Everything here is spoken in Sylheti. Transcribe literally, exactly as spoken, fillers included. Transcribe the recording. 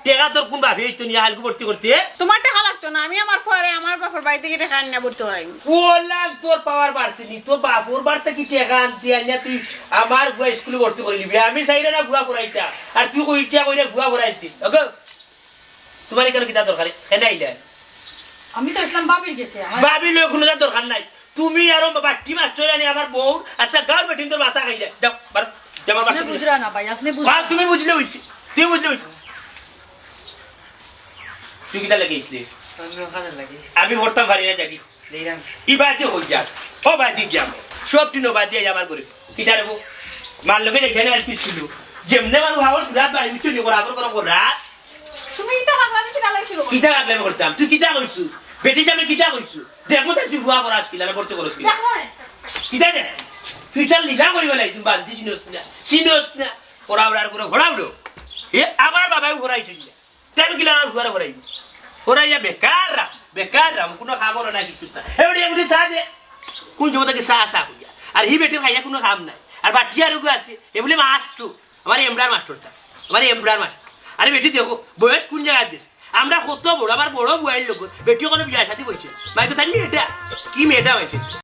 টেকা তোর কুন বাপে অইতো নি হালকু ভর্তি করতে? তুমার টেকা লাগতো না, আমি আমার ফুয়ারে আমার বাপর বাড়ি থাকি টেকা আনিয়া ভর্তি করাইমু। ওলান তোর পাওয়ার বাড়ছে নি, তোর বাপর বাড়ি থাকি টেকা আনতে আনিয়া তুই আমার ফুয়া স্কুলে ভর্তি করি নিবি। আমি চাইরাম না ফুয়া পড়াইতা, আর তুই কইটা কইরা ফুয়া পড়াইতে। ওগো, তুমার ইখানো কিতা দরকার? এনে আইলে আমি তো ইসলাম ভাবির গেছে, আমার ভাবি লই কুনু দরকার নাই। তুমি আরো বাট্টি মাস্টর আনি আমার বউ, আচ্ছা, গাঁওর বেটিন্তর মাথা খাইলে। যাও, বারো, যাও, আমার আপনি বাট্টি। বুঝরা না ভাই, আপনি বুঝরা আর না। তুমি বুঝলে অইছে, তুই বুঝলে অইছে। তুই কিতা লাগি আইছলি? আমি ওখানে লাগি। আমি পড়তাম পারি না, যাবি। দেখলাম। ই বাদে হই যা। ও বাদে গিয়া। সব টিনো বাদে আই আমার ঘরে। কিতা রে বউ? মার লগে দেখে না, এলপি ছিল। যেমনে মানুষ হাওর রাত বাড়ি উঠছে নি, করা, করা, করা। তুমি ইতা পাগলামি কিতা লাগি শুরু করছো? কিতা পাগলামি করতাম? তুই কিতা কইছু? বেটি জামে কিতা কইছু? দেখমু তাই তুই ফুয়া করাস কিলা, না পড়তে করস কিলা। দেখো রে। কিতা দেখ? ফিউচার লিজা করি বেলাই, তুই বাদ দিস, চিনস না। চিনস না। ওরা ওরা করে ঘোরাউলো। এ, আমার বাবাও ঘোরাই ঠিক না। তে আমি কিলা আমার ফুয়ারে ঘোরাই? ঘোরাইয়া বেকার রাম, বেকার রাম, কুনু কাম অর না, কিচ্ছু না। এ, ওরে, এমনি চা দে। কুন সময় থাকি চা, চা কইয়া? আর হি বেটির খাইয়া কুনু কাম নাই। আর বাট্টি আর ওগু আছে, এ বলে মাস্টর। আমার এমরার মাস্টর তা। আমার এমরার মাস্টর। আরে বেটি দেখো, বয়স কুন জাগাত গেছে? আমরা কত বড়, আমার বড় ফুয়াইর লগে। বেটি কুনু বিয়া শাদি বইছে। মাইকো তাই মেয়েটা। কি মেয়েটা অইছে?